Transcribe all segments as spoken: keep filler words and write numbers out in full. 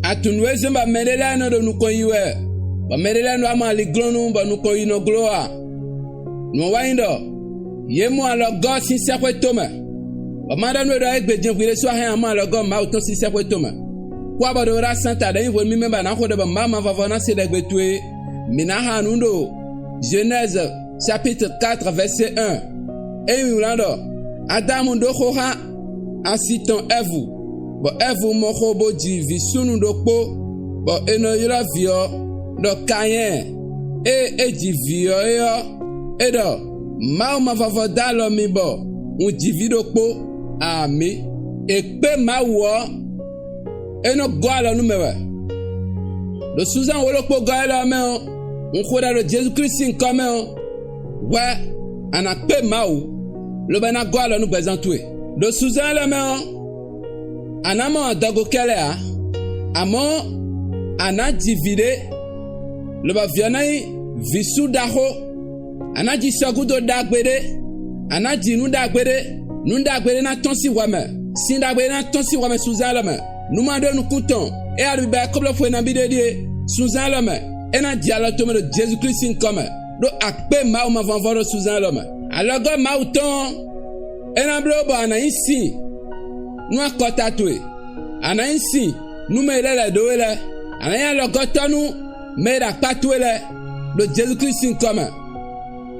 A tunwun nǔ e zɔ́n bɔ mɛɖé lɛ́ɛ nɔ ɖo nukɔn yi wɛ, bɔ mɛɖé lɛ́ɛ nɔ wá mɔ aliglɔ́nnu bɔ nukɔn yi nɔ gló a? Nǔ ɔ́ wɛ nyí ɖɔ yě mɔ alɔgɔ́ sín sɛ́xwé tomɛ, bɔ ma ɖɔ nú we ɖɔ égbé jɛ́n hwi ɖésú a hɛn amɔ alɔgɔ́ Mawu tɔn sín sɛ́xwé tomɛ. Kú abɔɖoɖá santa ɖě nyí hwenu mímɛ́ bɔ a nǎ xo ɖɔ bɔ Mawu mavɔvɔ ná se ɖɛgbe towe, mǐ ná xa nǔ ɖo Jenɛ́zi chapitre quatre vɛ̌sé un. É nyí wlán ɖɔ Adámu ɖó xó xá asi tɔn Ɛvu, bɔ Ɛvu mɔ xo bó ji vǐ súnnu ɖokpó, bɔ è nɔ ylɔ́ vǐ ɔ́ ɖɔ Kayɛ́n. Ée é ji vǐ ɔ́ é ɔ́, é ɖɔ Mawu mavɔvɔ dó alɔ mi bɔ un ji vǐ ɖokpó. Amǐ. È kpé Mawu ɔ́, é nɔ gɔ́ alɔ nú mɛ wɛ. Ɖo sunzán wǒ ɖokpó gɔ́ élɔ́ mɛ ɔ́, un xo ɖɛ ɖo Jezu Klísu sín nyǐkɔ mɛ ɔ́, hwɛ a nǎ kpé Mawu, lobo é ná gɔ́ alɔ nú gbɛzán towe. Ɖo sunzán élɔ́ mɛ ɔ́, a nǎ mɔ adɔgo kɛ́ lɛ́ɛ ǎ, amɔ̌ a nǎ ji vǐ ɖé, lobɔ vǐ ɔ́ ná nyí vǐ sú ɖaxó. A nǎ ji sɔgúdo ɖagbe ɖé, a nǎ ji nǔ ɖagbe ɖé, nǔ ɖagbe ɖé ná tɔ́n sín hwɛ mɛ, sin ɖagbe ɖé ná tɔ́n sín hwɛ mɛ sunzán élɔ́ mɛ. Nú ma ɖó nukún tɔn, é wá ɖo biba kɔ́blɔ́xwe nabí ɖé ɖíe, sunzán élɔ́ mɛ, é ná jɛ alɔ towe mɛ ɖo Jezu Klísu sín nyǐkɔ mɛ, ɖó akpé Mawu mavɔvɔ ɖo sunzán élɔ́ mɛ. Alɔgɔ́ Mawu tɔn ɔ́, é ná bló bɔ a nǎ nyí sin nú akɔta towe, a nǎ nyí sin nú mɛ e lɛ́ lɛ̌ dó we lɛ́ɛ, a nǎ nyí alɔgɔ́tɔ́ nú mɛ e ɖo akpá towe lɛ́ɛ, ɖo Jezu Klísu sín nyǐkɔ mɛ.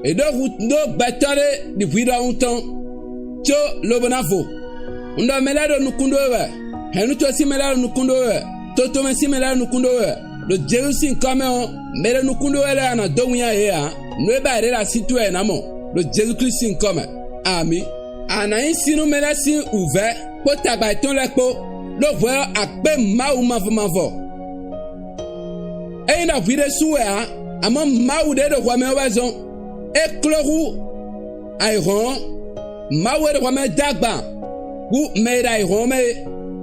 È ɖǒ hu dó gbɛtɔ́ ɖé ɖi hwi ɖɔhun tɔn, có lobo ná vo. Un ɖɔ mɛ lɛ́ɛ ɖo nukún ɖó we wɛ; hɛ̌nnu towe sín mɛ lɛ́ɛ ɖo nukún ɖó we wɛ; to tomɛ sín mɛ lɛ́ɛ ɖo nukún ɖó we wɛ. Ɖo Jezu sín nyǐkɔ mɛ ɔ́, mɛ e ɖo nukún ɖó we lɛ́ɛ a nǎ dó winnyá yě ǎ; nǔ e ba yě ɖe ɖo así towe wɛ è nǎ mɔ, ɖo Jezu Klísu sín nyǐkɔ mɛ. Amǐ. A nǎ nyí sin nú mɛ lɛ́ɛ sín wǔvɛ́ kpó tagba yětɔn lɛ́ɛ kpó, ɖó hwɛ ɔ́, akpé Mawu mavɔ mavɔ. Ényí ɖɔ hwi ɖésú wɛ ǎ, amɔ̌ Mawu ɖě ɖo hwɛ mɛ ɔ́ wɛ zɔ́n. É kló hú ayǐhɔ́n ɔ́, Mawu e ɖo hwɛ mɛ dó agba hú mɛ e ɖo ayǐhɔ́n ɔ́ mɛ é.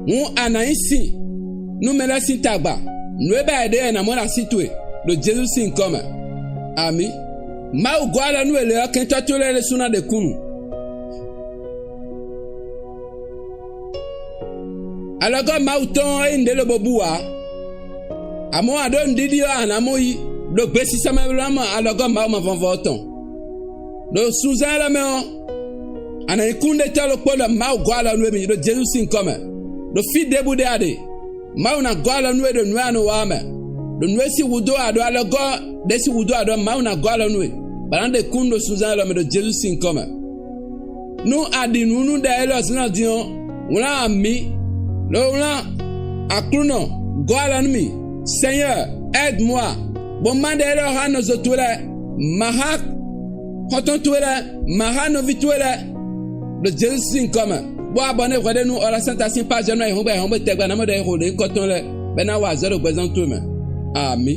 Hǔn a nǎ nyí sin nú mɛ lɛ́ɛ sín tagba; nǔ e ba è ɖe ɔ́, è nǎ mɔ ɖo así towe, ɖo Jezu sín nyǐkɔ mɛ. Amǐ. Mawu gɔ́ alɔ nú we lě ɔ́, kɛntɔ́ towe lɛ́ɛ ɖésú ná ɖe kúnnu. Alɔgɔ́ Mawu tɔn ɔ́ é nyí nǔɖé lobo bú ǎ; amɔ̌ a ɖǒ nǔɖiɖi ɔ́, a nǎ mɔ yí ɖo gbesisɔ mɛ bó ná mɔ alɔgɔ́ Mawu mavɔvɔ ɔ́ tɔn. Ɖo sunzán élɔ́ mɛ ɔ́, a nǎ nyí kúnnuɖetɔ́ ɖokpó ɖɔ Mawu gɔ́ alɔ nú émí ɖo Jezu sín nyǐkɔ mɛ. Ɖo fí ɖěbǔ ɖé a ɖe, Mawu ná gɔ́ alɔ nú we ɖo nǔ e a nɔ wa ɔ́ mɛ. Ɖo nǔ e sín wǔ dó a ɖo alɔgɔ́ ɖé sín wǔ dó a ɖɔ Mawu ná gɔ́ alɔ nú we, bɔ a nǎ ɖe kúnnu ɖo sunzán élɔ́ mɛ ɖo Jezu sín nyǐkɔ mɛ. Nú a ɖi nǔ nú ɖɛ élɔ́ zǎnzǎn din ɔ́, wlán amǐ, ló wlán Aklúnɔ gɔ́ alɔ nú mì, Sɛnyɔ́ɔ, ɛ́d mɔ a, bó má ɖɛ élɔ́ xá nɔzo towe lɛ́ɛ, ma xá xɔ́ntɔn towe lɛ́ɛ, ma xá nɔví towe lɛ́ɛ, ɖo Jezu sín nyǐkɔ mɛ, bó wá bɔ nú hwɛɖénu Ɔlɔsáta sín pajɔnú ayǐhɔ́ngbe ayǐhɔ́ngbe tɛgbɛ ná mɔ ɖɔ è xo ɖě nyǐkɔ tɔn lɛ́ɛ, bɔ é ná wa azɔ̌ ɖo gbɛzán towe mɛ. Amǐ.